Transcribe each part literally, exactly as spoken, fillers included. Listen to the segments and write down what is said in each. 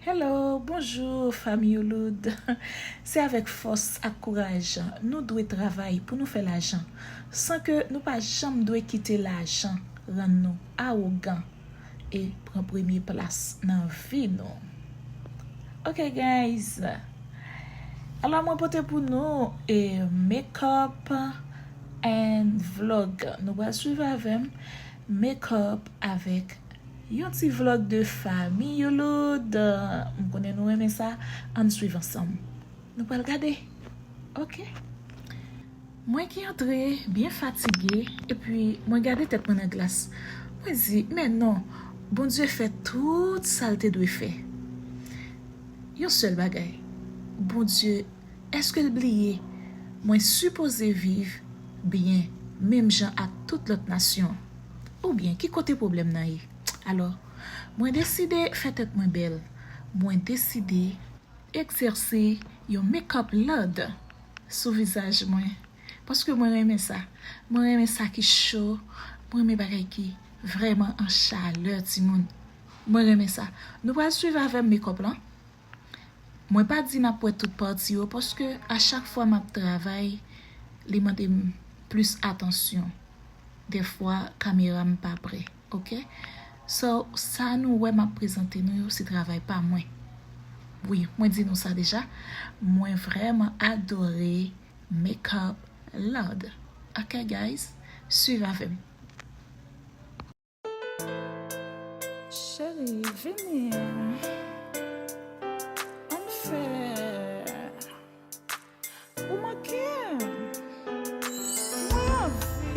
Hello, bonjou, fanmi Youloud. Se avèk fòs ak kouraj nou dwe travay pou nou fè lajan, san ke nou pa janm dwe kite lajan rann nou awogan e pran premye plas nan vi nou. Ok, guys. Alò, mwen pote pou nou e makeup and vlog. Nou pral swiv avè m makeup avèk yon ti vlog de fanmi Youloud. M konnen nou renmen sa. Ann swiv ansanm. Nou pral gade. Ok. Mwen ki antre byen fatige, epi mwen gade tèt mwen nan glas. Mwen di, men non, Bondye fè tout sa l te dwe fè. Yon sèl bagay, Bondye, èske l bliye mwen sipoze viv byen, menm jan ak tout lòt nasyon? Oubyen, ki kote pwoblèm nan ye? Alò, mwen deside fè tèt mwen bèl. Mwen deside egzèse yon makeup lòd sou vizaj mwen. Paske mwen renmen sa. Mwen renmen sa ki cho. Mwen renmen bagay ki vrèman an chalè, timoun. Mwen renmen sa. Nou pral swiv avè m makeup lan. Mwen pa di n ap wè tout pati yo, paske a chak fwa m ap travay, li mande m plis atansyon. Dèfwa, kamera m pa prè, ok? So, sa nou wè m ap prezante nou yo, se travay pa mwen. Wi, mwen di nou sa deja. Mwen vrèman adore makeup lòd. Ok, guys? Swiv avè m. Cheri, vini. Ann fè. Ou manke m. Mwen anvi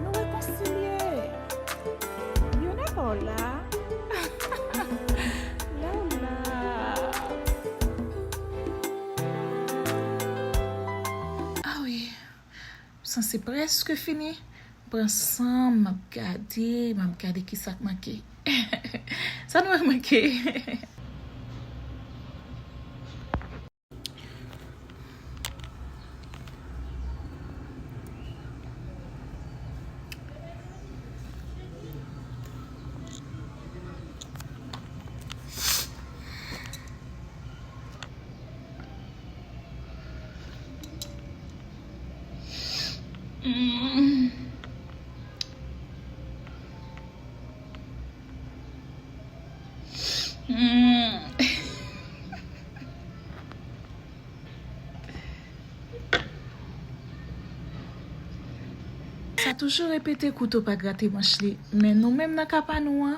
nou rekonsilye. Youn apa w la. Lè w la. Ah wi. Sanse prèske fini. Pran san m, m ap gade, m ap gade ki sa k manke. Sa nou wè k manke? Mm. Mm. Sa toujou repete, kouto pa grate manch li. Men nou menm nan ka pa nou an,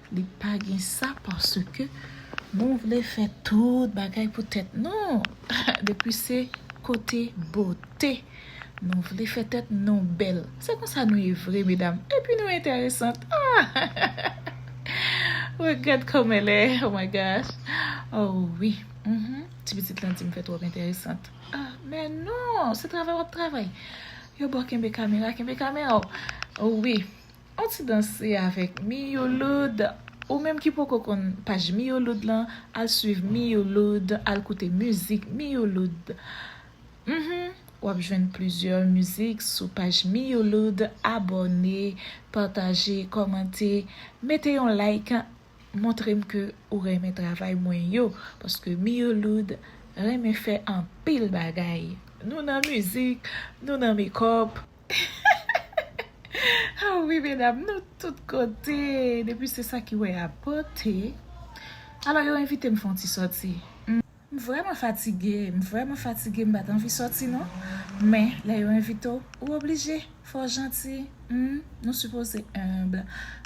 li pa gen sa, paske nou vle fè tout bagay pou tèt nou. Depi se kote bote, nou vle fè tèt nou bèl. Se konsa nou ye vre, medam. Epi nou enteresant. Ah! Regarde comme elle est. Oh my gosh. Oh wi. Mhm. Ti pitit lan di m fè twòp enteresant. Ah, men non, se travay w ap travay. Yo ba w kenbe kamera, kenbe kamera w. Oh wi. On ti danse avèk Miyouloud. Ou menm ki poko konn paj Miyouloud lan, al swiv Miyouloud, al koute mizik Miyouloud. Mhm. W ap jwenn plizyè mizik sou paj Miyouloud. Abòne, pataje, kòmante, mete yon like, montre m ke ou renmen travay mwen yo, paske Miyouloud renmen fè anpil bagay. Nou nan mizik, nou nan makeup. Ah wi, medam, nou tout kote. Depi se sa ki wè a pote. Alò, yo envite m fè yon ti sòti. M vrèman fatige, m vrèman fatige, m pa t anvi sòti non. Men, lè yo envite w, ou oblije, fò w janti. Hmm, nou sipoze enb.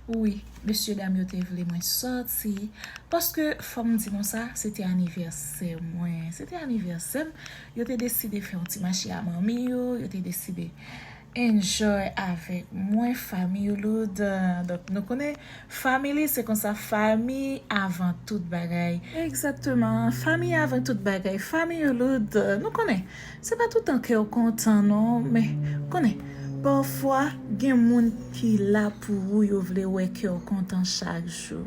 Wi, mesye dam yo te vle mwen sòti. Paske, fò m di nou sa, se te anivèsè mwen. Se te anivèsè m. Yo te deside fè yon ti mache a manmi yo, yo te deside enjoy avèk mwen, fanmi Youloud. Donk, nou konnen, family, se konsa, fanmi avan tout bagay. Egzakteman, fanmi avan tout bagay, fanmi Youloud. Nou konnen, se pa toutan kè w kontan, non, men, konnen, pafwa, gen moun ki la pou ou, yo vle wè kè w kontan chak jou.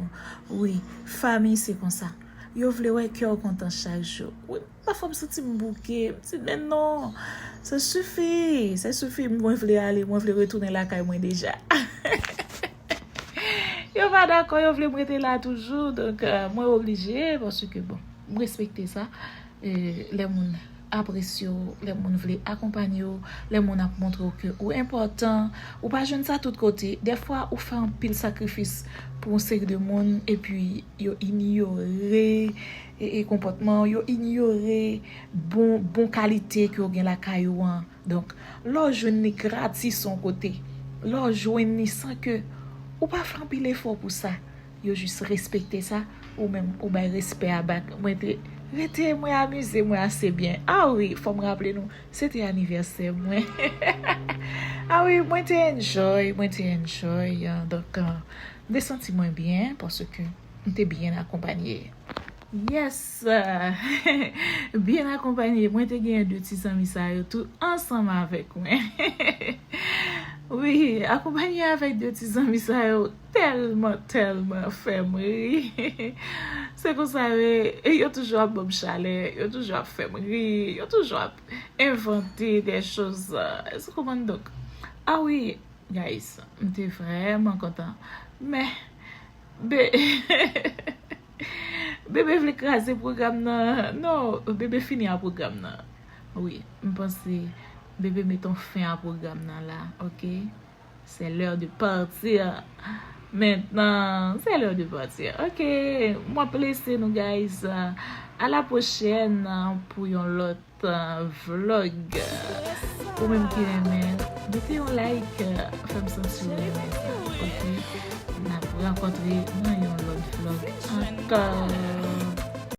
Wi, fanmi, se konsa. Yo vle wè kè w kontan chak jou. Wi, pafwa m santi m bouke. M di, men non, sa sifi, sa sifi. Mwen vle ale, mwen vle retounen lakay mwen deja. Yo pa dakò, yo vle m rete la toujou. Donk, euh, mwen oblije, paske, bon, m respekte sa. E, lè moun apresye w, lè moun vle akonpanye w, lè moun ap montre w ke ou enpòtan, ou pa jwenn sa tout kote. Dèfwa, ou fè anpil sakrifis pou yon seri de moun, epi yo inyore e, e konpòtman w, yo inyore bon, bon kalite ke w gen lakay ou an. Donk, lè w jwenn li gratis yon kote, lè w jwenn li san ke ou pa fè anpil efò pou sa, yo jis respekte sa, ou menm, ou bay respè a bak. Mwen te rete, mwen amize mwen ase byen. Ah wi, fò m raple nou, se te anivèsè mwen. Ah wi, mwen te enjoy, mwen te enjoy. Ah, donk, ah, m te santi mwen byen, paske m te byen akonpanye. Yes, byen akonpanye. Mwen te gen de ti zanmi sa yo tou ansanm avèk mwen. Wi, akonpanye avèk de ti zanmi sa yo tèlman, tèlman fè m ri. Se konsa yo ye, e yo toujou ap ban m chalè, yo toujou ap fè m ri, yo toujou ap envante de choz. Èske w konprann? Donk, ah wi, guys, m te vrèman kontan. Men, be, Bebe vle kraze pwogram nan. Non, Bebe fini a pwogram nan. Wi, m panse Bebe met yon fen a pwogram nan la, ok? C'est l'heure de partir. Maintenant, c'est l'heure de partir. Ok, m ap lese nou, guys. À la prochaine, euh, pou yon lòt, euh, vlog. Ou menm ki renmen, mete yon like, euh, fè m santi ou renmen sa, ok? N ap rankontre nan yon lòt vlog ankò.